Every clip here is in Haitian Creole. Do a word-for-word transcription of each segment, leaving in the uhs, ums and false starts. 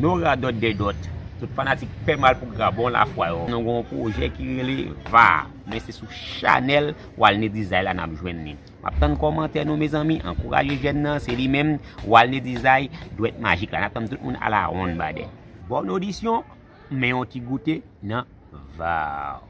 Yo radòt dèdòt. Tout fanatik Pè Mal pou Gra bon lafwa yo. Nou gen yon pwojè ki rele Va. Men se sou chanèl Walney Design la n ap jwenn li. M ap tann kòmantè nou, mezanmi. Ankouraje jèn nan, se li menm, Walney Design, dwèt majik la. N ap tann tout moun alawonn badè. Bòn odisyon, men yon ti goute nan Va.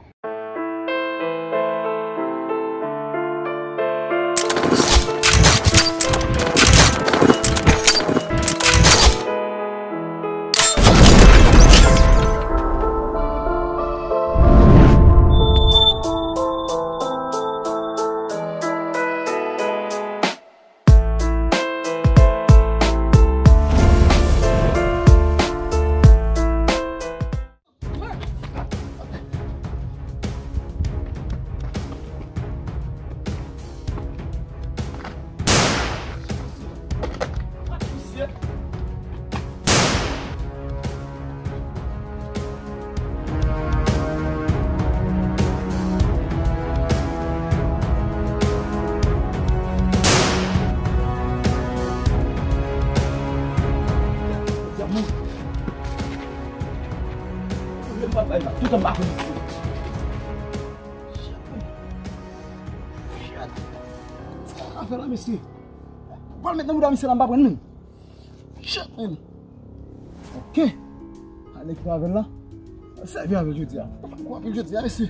Tout an pa konn isi. Shit, man. Shit. Sa ka fè la, mesye. Pral met nan bouda misye la, m pa pran menm. Shit, man. Ok. Ale ki avè l la. Sèvi avè l jodi a. Kwa apil jodi a, mesye.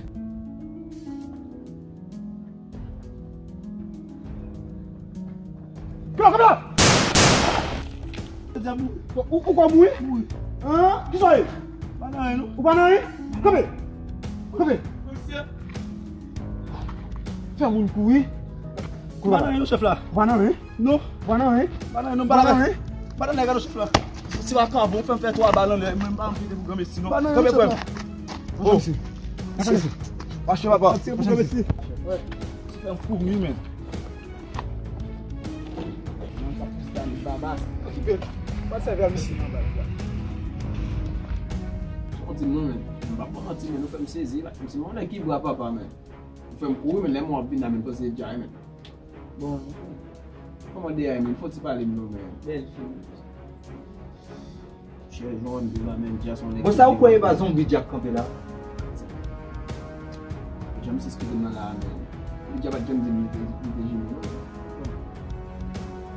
Kanpe la! Ou, ou kwa mouri? Mouri. An? Kisa w ye? Pa nan anyen, non. Ou pa nan anyen? Kanpe! Kanpe! Fè moun kouri. Pa nan anyen, non, chèf la. Ou pa nan anyen? Non. Ou pa nan anyen? Pa nan anyen, non, pa nan anyen. Pa nan anyen, non, chèf la. Si w a kabon, fè m fè twa bal anlè, mwen m pa anvi de pou granmesi, non. Pa nan anyen, chèf la. Kanpe, frè m. Mache, papa. Mache, papa. Mache, mache. Fè m kouri, men. Nan sa plis la, li baba. Okipe. Pa sèvi a misye. Yon ti moun, men. M pa pran manti, men nou fè m sezi la. M se yon nèg ki bra papa, men. Nou fè m kouri, men lè m wè w ap vin la, men panse djay, men. Bon. Kòman de a, men? Fò ti pale m non, men. Bèl fi. Chè jòn, de la men, Dja se yon nèg. Bon, sa ou kwè e pa zonbi Dja k kanpe la? Janm si eksplike m nan la a, men. Dja pa t janm di m li te, li te jime, non.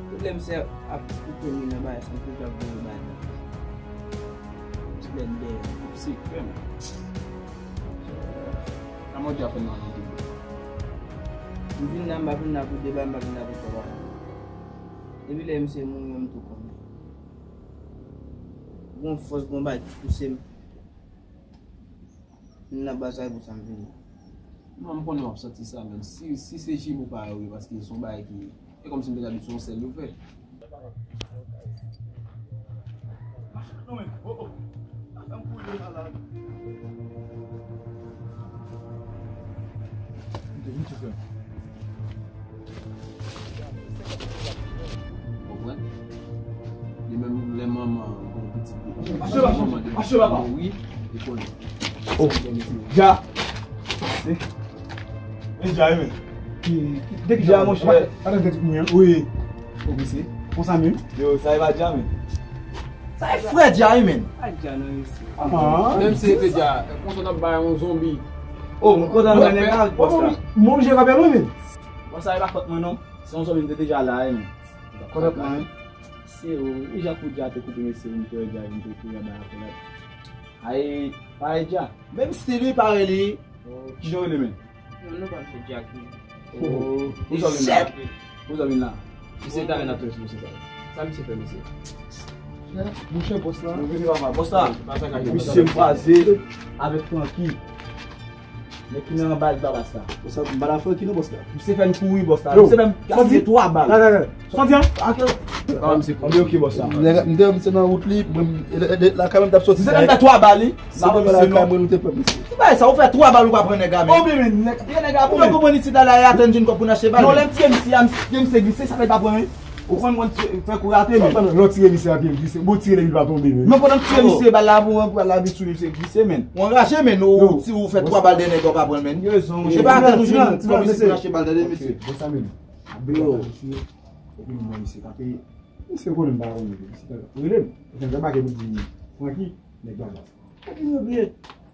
Tout lè misye ap eksplike m li nan bagay sa, m toujou ap voye bagay la. Ti lè m dèyè. Se krèm. Kòman Dja fè nan anyen tou? M vin la, m pa vin la pou deba, m pa vin la pou fè bagay. Depi lè misye mouri, m tou konnen. Gon fòs, gon bagay ki pouse m. M nan baz la, e pou sa m vini. Non, m konnen w ap santi sa, men si, si se jime ou pa yo, wi, paske se yon bagay ki, e kòmsi m te ka di se yon sèl yo fè. Non, men, oh, oh. Sa fè m kouri deja la. M te vin tou frè. Konprann? Li menm lè manman an gon pitit li. Mache, papa. Manman de pitit li mouri, li konnen. Oh, Dja. E Dja, wi, men. Ki, ki, de ki Dja, monchè? Pa, pa nan tèt mwen, wi. Ou mesye? Konsa menm? Yo, sa e pa Dja, men. Sa e frè Dja, wi, men. Pa Dja, non, mesye. Ah. Menm si se te Dja, konsa n ap bay yon zonbi. Oh, mwen kontan nan nèg la, bòs la. Mwen oblije kanpe lwen, men. Bon, sa e pa fòt mwen, non. Se yon zonbi m te deja la, wi, men. Kontan mwen, wi. Se ou, e jan pou Dja te koupe mesye, m te wè Dja vin te kouri anba lapenèt. Ay, parèy Dja. Menm stil li, parèy li. Kijan w rele, men? Non, non, pa m se Dja ki. Oh, ou sa vin la? Ou sa vin la? Misye ta vin ap fè sou misye sa. Sa misye fè, mesye? Monchè, bòs la. Nou vini, papa. Bòs la. Misye m kwaze avèk Francky. Nèg ki nan anba li pa bas la. Bòs la, m pa la Francky non, bòs la. Misye fè n kouri, bòs la. Yo, misye fè m gaspiye twa bal. Sa di an? Anben, ok, bòs la. M te wè misye nan wout li, mwen, e, e, e, la kanmenm t ap soti. Misye fè m fè twa bal, wi. Se nan la kanmenm mwen nou te pran misye. Ki bagay sa, ou fè twa bal ou pa pran nèg la, men. Konbyen, men, nèg, gen nèg la pou mwen. Ou konprann isit la, la, e atann jwenn kòb pou n achte bal. Non, lè m tiye misye a, misye glise, sa fè l pa pran, wi. Ou konn mwen fè kou rate, men. Lè w tire misye a pye l glise. Bon, tire l epi l pa tonbe, men. Men pandan m tire misye bal la, pou mwen, pou bal la vin sou li, misye glise, men. Ou anraje, men, ou, ti, ou fè twa bal de nèg ou pa pran l, men. Yo rezon, e pa atann ou jwenn kòb isit pou n achte bal, tande, mesye. Bon, sa menm. Bro. Epi mwen, misye tape. Misye konnen m pa konnen, misye rele m. Misye remake pou di, Francky, nèg la baz. Francky, yo bliye.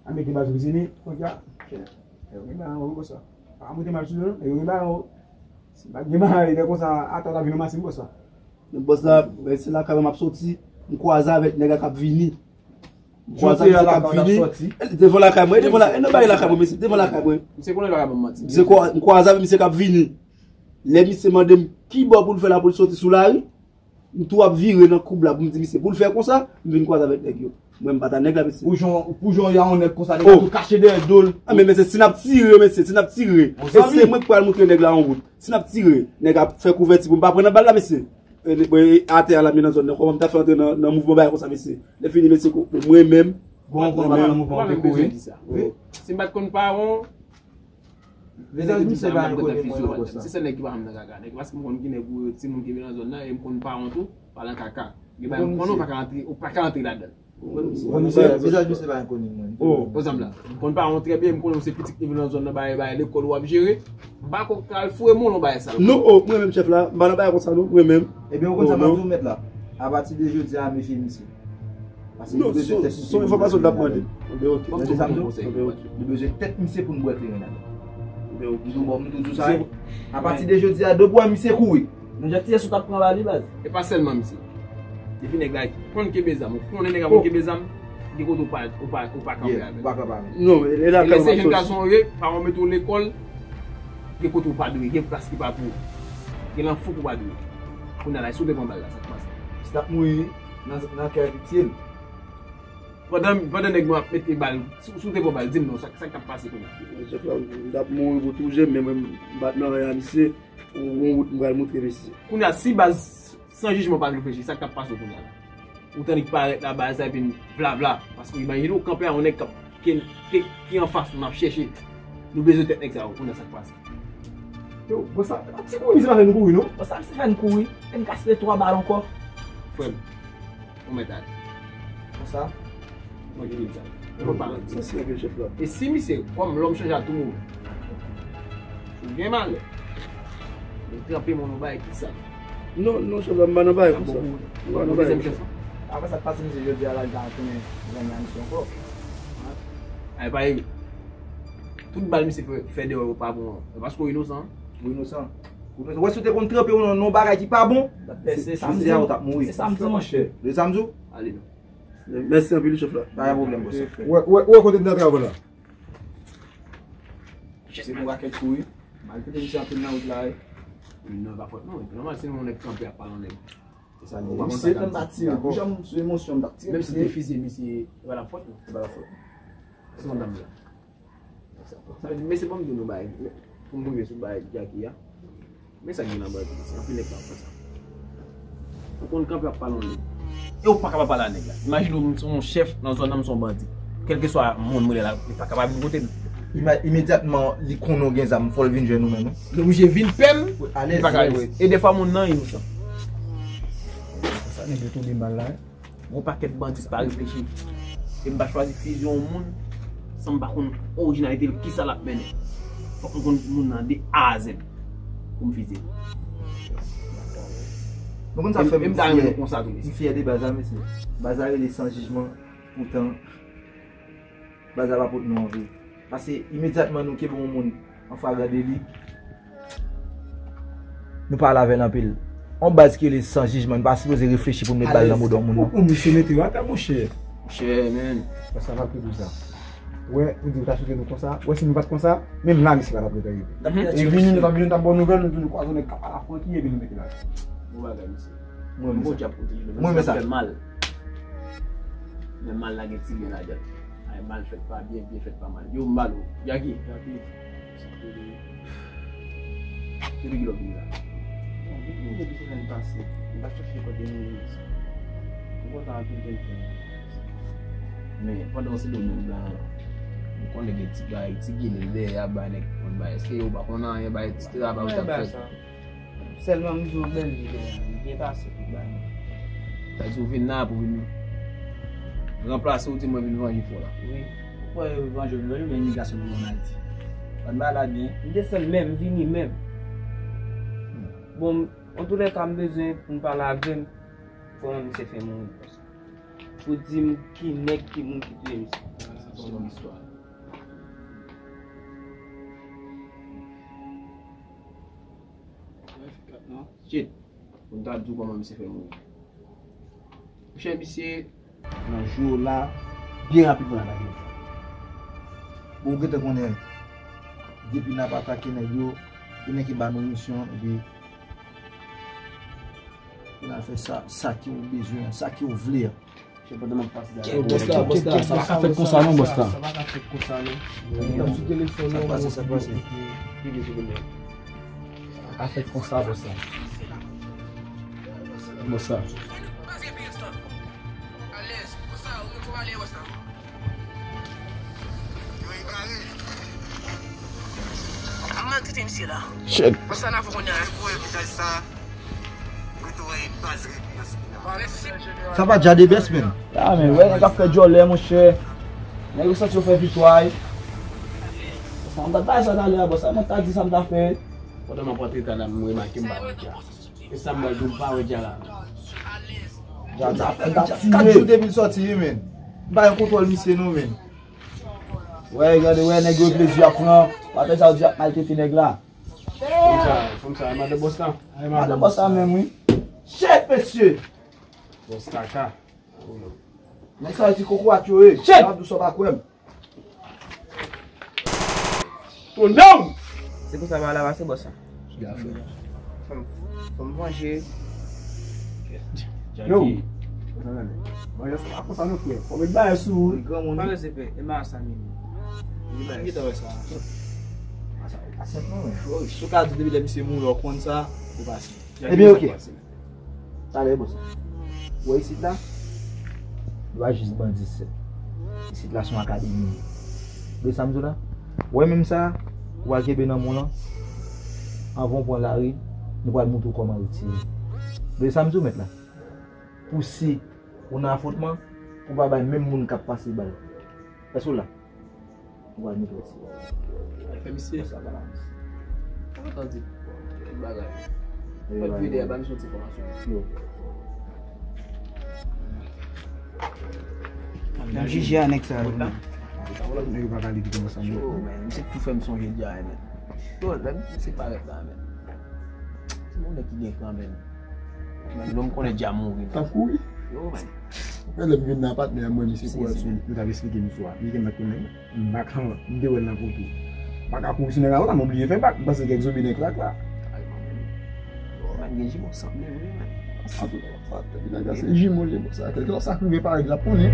A mete baz ou vini, Francky a. Yo gen bagay, wi, bòs la. Pa moute mal sou yo, yo gen bagay, wi. Si pa gen bagay, nèg konsa, atò ta vin nan masin, bòs la. Men bòs la, men se lakay mwen m ap soti, m kwaze avèk nèg la k ap vini. M kwaze avèk misye k ap vini. E, devan lakay mwen, e devan la, e nan bagay lakay mwen, mesye, devan lakay mwen. Misye konnen l pa ka ban m manti. Misye kwa-, m kwaze avèk misye k ap vini. Lè misye mande m ki bò pou l fè la pou l soti sou lari, m tou ap vire nan koub la pou m di misye pou l fè konsa, m vin kwaze avèk nèg yo. Mwen, m pa ta nèg la, mesye. Pou jan, pou jan y a yon nèg konsa, nèg la tou kache dèyè do l. A, men mesye, si n ap tire, mesye, si n ap tire, e se mwen k pral moutre nèg la yon wout. Si n ap tire, nèg ap fè kouvèti pou m pa pran nan bal la, mesye. E, e, atè a la, men nan zòn nan, kòman m ta fè antre nan, nan mouvman bagay konsa, mesye? Lè fini, mesye, ko-, mwen menm. Bon, ou konn pa nan mouvman, ou te kouri. Wi. Si m pa t konn pawon, vizaj misye pa enkoni mwen non, bòs la. Se sèl nèg ki pa janm nan kaka. Nèg, paske m konn ki nèg ou yo, timoun ki vin nan zòn nan, e m konn pawon tou, pa nan kaka. Gen bagay m konnen ou pa ka antre, ou pa ka antre ladan l. Ou konn misye? Vizaj misye pa enkoni mwen. Oh, pa egzanp la. M konn pawon trè byen, m konnen ou se pitit ki vin nan zòn nan, bay, bay lekòl w ap jere. M pa ko pral foure mwen nan bagay sa. Non, oh, mwen menm chèf la, m pa nan bagay konsa non, mwen menm. Ebyen, ou konn sa m ap di w mèt la. Apati de jodi a, mefye misye. Paske nou bezwen tèt misye pou n bwè kleren avè l. Ou konprann sa m di w? Nou bezwen tèt misye pou n bwè kleren avè l. M toujou, bon, m toujou sa. Apati de jodi a, depi w wè misye kouri. Nou ja tire sou t ap pran ba li, baz. E pa sèlman misye. Depi nèg la konn kenbe zam, ou konnen nèg la konn kenbe zam, gen kote ou pa, ou pa, ou pa kanpe avè l. Ou pa kanpe avè l. Non, e la. E lè se jèn gason ou ye, paran w mete w lekòl, gen kote ou pa dwe, gen plas ki pa pou ou. Gen lan fou ou pa dwe. Kounye a la, si w te pran bal la, sa k pase? Si l ap mouri nan, nan kè viktim. Pandan, pandan nèg nou ap mete bal, si, si w te pran bal, di m non, sa, sa k t ap pase kounye a? Chèf la, m t ap mouri pou tou je m, men mwen, m pa t nan anyen a misye. Ou gon wout m pral moutre mesye. Kounye a, si baz san jijman pa t reflechi, sa k t ap pase w kounye a la? Ou tande k parèt la baz sa epi n vla vla. Paske imajine w kanpe a yon nèg k ap, ki, ki, ki anfas nou n ap chèche. Nou bezwen tèt nèg sa yo, kounye a sa k pase? Yo, bòs la, ti kouri misye pa fè n kouri non. Bòs la, misye fè n kouri. E n gaspiye twa bal ankò. Frè m, ou mèt ale. Konsa? Mwen ki di sa. Mwen pa anyen. Sa se anpil chèf la. E si misye, kòm lòm chanje a tou moman, si w gen malè, vin tranpe mwen nan bagay ki sal. Non, non, chèf la, m pa nan bagay konsa. M pa nan bagay konsa. Apre sa k pase misye jodi a la, li ta tounen zanmi a misye ankò. Ay, pa egri. Tout bal misye fè, fè deyò yo pa bon an. E paske w inosan. Ou inosan. Ou inosan. Wè, si w te konn tranpe w nan, nan yon bagay ki pa bon, jodi a ou t ap mouri. Se sa m di, monchè. Se sa m di w? Ale non. Mèsi anpil, chèf la. Pa gen pwoblèm, bòs. Wè, wè, wè kote m t antre avan la. Se pou rakèt kou wi. Maltrete misye anpil nan wout la wi. Non, pa fòt mwen. Nòmal, se yon nèg kanpe ap pale yon nèg. Se sa li ye. Misye fè m ta tire. Pou jan m sou emosyon, m t ap tire. Menm si l te fizye misye, e pa t ap fòt mwen. E pa t ap fòt mwen. Se yon dam la. Sa vle di, mesye, ban m di nou bagay. Pou m rive sou bagay Jackie a. Men sa k gen nan bandi, mesye. Anpil nèg pa konn sa. Ou konn kanpe ap pale yon nèg. E ou pa kapab pale a nèg la. Imajine w, m se yon chèf nan zòn nan, m se yon bandi. Kèlkeswa moun mwen la, li pa kapab vin kote m. Ima-, imedyatman, li konnen w gen zam, fò l vin jwenn ou menm, wi. Li oblije vin pè m, li pa ka jwenn. E dèfwa moun nan inosan. Sa nèg yo tonbe mal la, wi. Gon pakèt bandi pa reflechi. E m pa chwazi fizye yon moun san m pa konn orijinalite l, kisa l ap mennen. Fòk m konn moun nan de A a Z pou m fizye l. Nou konn sa fè m fyè. E m ta renmen nou konsa tou, mesye. M fyè de baz la, mesye. Baz la rele San Jijman, poutan baz la pa pot nou anvi. Paske imedyatman nou kenbe yon moun an flagrant délit, nou pale avè l anpil. On baz ki rele San Jijman, nou pa sipoze reflechi pou n met bal nan bouda yon moun non. Ou, ou misye mete yo atè, monchè. Monchè, men. Sa pa pi pou sa. Wè, ou di ou ta swete nou konsa. Wè, si nou pa t konsa, menm la, misye pa t ap ret rive. E vini, nou t ap vini, nou t ap ba w nouvèl, nou di nou kwaze nèg k ap pale a Francky, epi nou mete la. Bon bagay, mesye. Mwen renmen sa. Mwen renmen sa. Fè mal. Men mal la gen ti byen ladan l. Ay, mal fèt pa byen, byen fèt pa mal. Yo, m ba l ou. Jackie. Jackie. Depi kilè w vini la? Bon, depi mwen depi semèn pase. M pa chèche kote nou ye. M kontan anpil tenten. Men, pandan w se de moun blan, m konnen gen ti bay, ti ginen dèyè a bay nèg konn bay. Èske yo pa konn anyen bay ti travay ou t ap fè? Sèlman m di w bèl vi la, li byen pase tout bagay. Sa di w vin la pou vin ranplase w di mwen vin vanje fò la. Wi. Ou kwè yo vanje w, yo vin imigrasyon pou ann Ayiti. Ban bagay la byen. M desann menm, m vini menm. Bon, antoulèka m bezwen pou m pale avè m, fò misye fè mouri konsa. pou di m ki nèg, ki moun ki touye misye. Sa se yon istwa. Shit. Pou m ta di w kòman misye fè mouri. Monchè, misye nan jou la, byen rapid pou n atake misye. Bon, ou gentan konnen, depi n ap atake nèg yo, e nèg ki ba nou misyon, epi pou n al fè sa, sa ke w bezwen an, sa ke w vle an. Yo, bòs la, bòs la, sa pa ka fèt konsa non, bòs la. Sa pa ka fèt konsa non. Sa pase, sa pase. Sa pa ka fèt konsa, bòs la. Bòs la. Shit. Sa pa dja de bès, menn. Ya, men, wè, nèg ap fè djòlè, monchè. Nèg yo santi yo fè viktwa. Sa, m pa t bay sa talè a, bòs. Sa, mwen ta di sa m ta fè. Pandan m ap antre ta la, m remake m pa wè Dja. E sa m pral di w, m pa wè Dja la. Dja, Dja, Dja, kat jou depi l sòti, wi, menn. M pa gen kontwòl misye, non, menn. Wè, gade, wè, nèg yo plezi ap pran. Patnè sa yo di ap maltrete nèg la. Fanm sa, fanm sa, e madan bòs la. Madan bòs la menm, wi. Shit, mesye! Bòs kaka. Nèg sa yo ti kokorat yo ye. Shit! M ap di w sa w pa kwè m. Tonèw! Se konsa bagay la pase, bòs la. Fò m, fò m vanje. Yo! Vanje sa pa konsa non, frè. Fò m met bagay sou ou. Granmoun. Pa rete pè, e ma sa menm. Li bay. Ki tan wè sa? Sa pa senp non, men. Si w ka di depi lè misye mouri, w konn sa, ou pase. Ebyen, oke. Talè, bòs. Ou wè isit la? Yo pa jis bandi sèl. Isit la se yon akademi. Ou wè sa m di w la? Ou wè menm sa, ou pral kenbe nan men w lan. Anvan w pran lari, nou pral montre w kòman retire. Ou wè sa m di w, mèt la? Pou si ou nan afwontman, pou w pa bay menm moun k ap pase bal. Èske w la? Ou pral mete w ti. Fè misye. Sa pa la. Sa pa tande. Tout bagay. Fè vye dèyè, ba misye yon ti fòmasyon. Yo. N ap jije a nèg sa yo. Nèg yo pa ka leve kòman sa, men. Yo, men, misye tou fè m sonje Dja, men. Yo, lè misye parèt la, men. Se yon nèg ki gen kan, men. Men, lè m konnen Dja mouri, men. T ap kouri. Yo, men. Men lè m vin nan patnè a mwen, misye kouri sou, yo t ap esplike m istwa. Li gen nan konnen. M pa ka, m te wè l nan foto. M pa ka kouri sou nèg la konsa, m oblije fè bak. M panse kèk zonbi nan klak la. Ay, man, men. Yo, men, gen jimo sanble vre, men. Sa, sa, sa, se jimo, jimo, sa. Kèlkeswa sa k rive parèt, l ap konnen.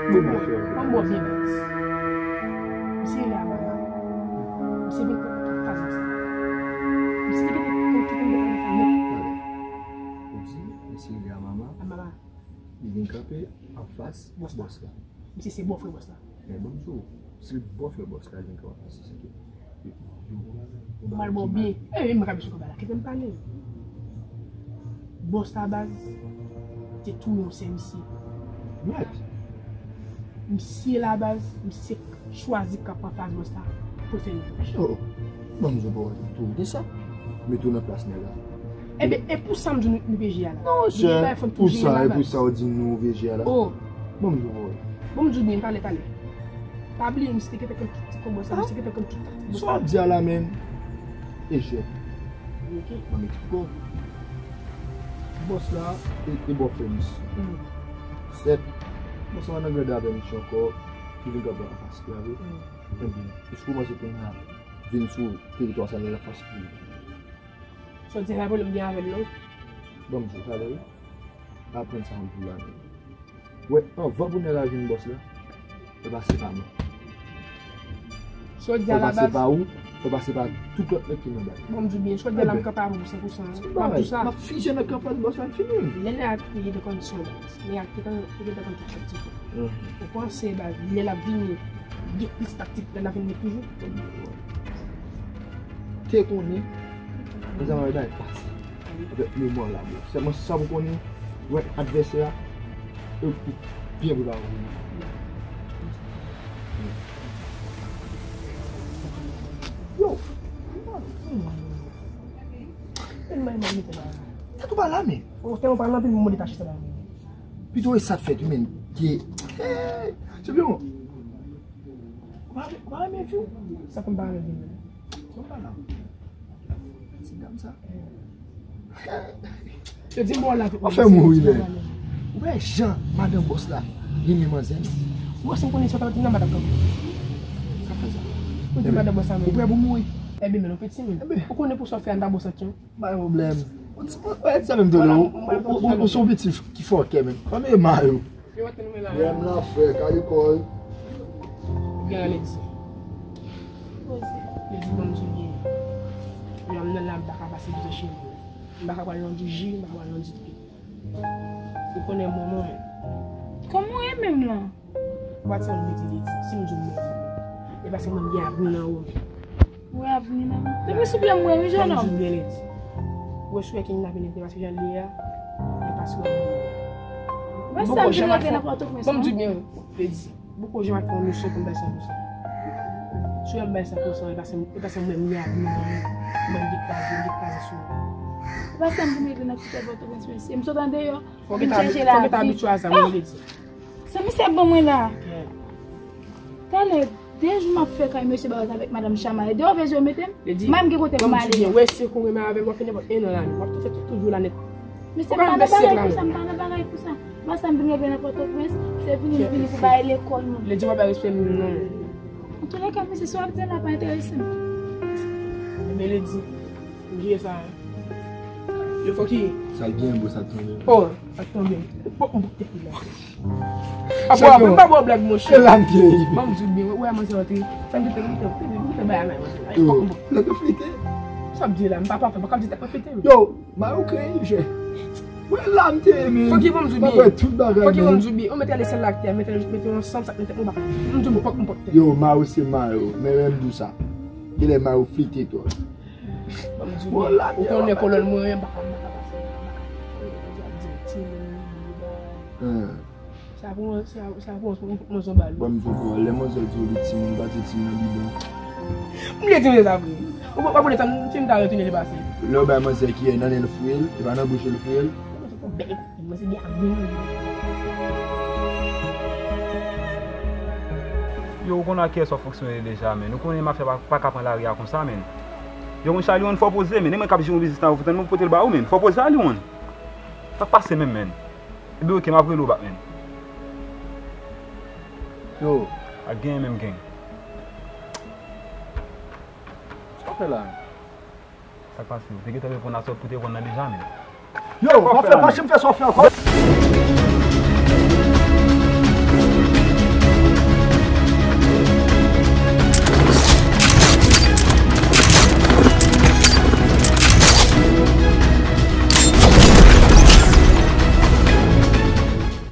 Bon, mwen fè. Bon, bon, byen, baz. Misye rele a mama. Misye vin kanpe anfas bòs la. Misye te gentan kite m devan sa nèt. Ou di, misye rele a mama. A mama. Li vin kanpe anfas bòs la. Misye se bòfrè bòs la. Men ban m di w, si bòfrè bòs la vin kanpe anfas, se ke Ou mal ba w byen. E, e, m ka bezwen konba la. Kite m pale. Bòs la baz te touye yon sè misye. Mèt. Misye la baz, misye chwazi kanpe anfas bòs la pou fè revanch. Oh, ban m di w pawòl, tou de sa. Mete w nan plas nèg la. Ebyen, e pou sa m di w nou, nou V G a la. Non, chè, pou sa, e pou sa w di nou V G a la. Oh. Ban m di w pawòl. Ban m di w byen, talè, talè. Pa bliye, misye te gentan konn tout ti konbo sa, misye te gentan konn tout taktik. Sa w ap di a la menm? Echèk. Ok. Ban m eksplike w. Bòs la, e, e bòfrè misye. Sèt, bòs la nan grandè avè misye ankò, ki vin kanpe anfas li, pa vre? Ebyen, misye kòmanse kounye a vin sou teritwa sa, l ap fasil. Sa w di a, pa pwoblèm gen avè l, non? Ban m di w talè, wi. Aprann sa yon jou la menm. Wè, anvan pou nèg la jwenn bòs la, fè pase pa mwen. Fè pase pa ou, fè pase pa tout lòt nèg ki nan bay. Bon, m di w byen, jodi a la m kanpe avè w pou san pou san. M ap di w sa. M ap fizye nèg ki anfas bòs la, m fini. Lè nèg la te gentan konn son baz, nèg la te gentan konn tout taktik ou. Ou panse baz, lè l ap vini, gen plis taktik lè l ap vini toujou? te konnen, mezanmi, bagay pase. Avèk memwa la, bro. Sèlman sa pou konnen, wè advèsè a, e pou byen prepare pou li. Yo! Sa tou pa la, men. Ou tèlman pale anpil, mwen detache sa la. Pito e sa t fèt, wi, men. Ki, hey! Chanpyon! Ou pa, ou pa renmen fi w? Sa fè m pa renmen fi w. Ou pa la. Ti dam sa. Yo di m bon la tout. Ou fè mouri, men. Ou wè jan madan bòs la renmen manzè, non? Ou wè si m konnen sa w t ap di nan madan kanpe. Sa fè sa. Ou di madan bòs la, men. Ou prè pou mouri? Ebyen, men, non, piti, men. Ou konnen pou sa w fè a, m ta bon sanksyon. Pa gen pwoblèm. Ou ti, ou, ou, ou, ou, ou, ou se yon piti ki fòkè, men. Fanmi e ma yo. Frè m la, frè, karikòl. Gen ann di. Li di, bon, m di byen. Lè m nan la, m pa ka pase byen chez mwen. M pa ka pral nan di ji, m pa ka pral nan di te. Ou konnen mwen, mwen. Kòman w ye menm lan? Ou pa ti ann mete li di, si m di w mwen, e paske mwen gen avni nan ou. Ou wè avni nan ou? Depi sou pye m, mwen, wi, jennonm. Ban m di w byen, Lady. Ou wè si w wè kidnapin nan, e paske jan l ye a, e paske w ap ban m. Ou wè sa m vin regle nan Pòtoprens, non? Ban m di w byen, Lady. Poko janm ap fè yon misyon pou m bay san pou san. Si w wè m bay san pou san, e paske, e paske mwen menm li ap vin nan mwen, mwen m dekraze, m dekraze sou ou. E pa sa m vin regle nan ti tèt Pòtoprens, mesye. M sot andeyò, vin chèche lavi. Fò w gentan abitye a sa, mwen vle di. Se misye ap ban mwen la. Talè, de jou m ap fè kay mesye Bawaz avèk madanm Chama. E deyò bezwen mete m. Mwen m gen kote pou m ale. Wè, si w konn renmen avè m, w ap fè nenpòt en an la, w ap tou fè tout jou la nèt. Mesye, m pa nan bagay pou sa, m pa nan bagay pou sa. Mwen sa m vin regle nan Pòtoprens, se vini m vini pou bay lekòl nou. Lady, w ap bay respè moun non. Antoulèka, mesye, sa w ap di la pa enterese m. Ebyen, Lady, m jere sa. Yo, fòk ki. Sa l gen, bro, sa l tonbe. Oh, sa l tonbe. Bon, m pou tèt li la. Apa, m pa ba w blag, monchè. E la m te rive. Ban m di w byen, wè, wè, manzè antre. Sa m te, te, te, te, te, te bay a la, manzè. Yo, lè te flite. Sa m di la, m pa, pa, pa, pa, di tèt mwen flite. Yo, Mayo kreye jè. Wè la m te ye, men. Fòk yo ban m di w byen. Fòk yo ban m di w byen. Ou mete ale sèl la ak tè, mete, mete yo ansanm, sa k nan tèt mwen, m pa. M di w, m pòk, m pòk tè. Yo, Mayo se Mayo. Men, men m di w sa. Genlè Mayo flite twòp. Ban m di w byen. Ou konnen kolòn mwen, m pa ka, m pa ka pase. M pa ka. Ti moun, Sa pou mwen, sa, sa pou mwen, mwen, mwen se yon bal. Bon, m di w, lè manzè di w li timoun, li pa di timoun nan bidon. M vle di w sa vre. Ou pa, pa konnen sa, m, si m ta retounen li pase. Lè w bay manzè kiyè nan nen l fouye l, e pa nan bouch li fouye l. Mwen se pou bèl, mwen se byen abonne. Yo, ou konnen ak kiyès w ap fonksyone deja, men. Ou konnen mafya pa, pa ka pran lari a konsa, men. Yo, monchè, Aliwon, fò w poze, men. E mwen k ap jere yon biznis la, ou tann mwen pote l ba ou, men. Fò w poze, Aliwon. Sa k pase menm, men. Ebyen, oke, m ap rele w back, men. Yo. Ak gen menm gen. Sa w fè la? Sa k pase? Ou te gentan reponn a sa w te reponn nan deja, men. Yo, w ap fè fache m fè sa w fè ankò.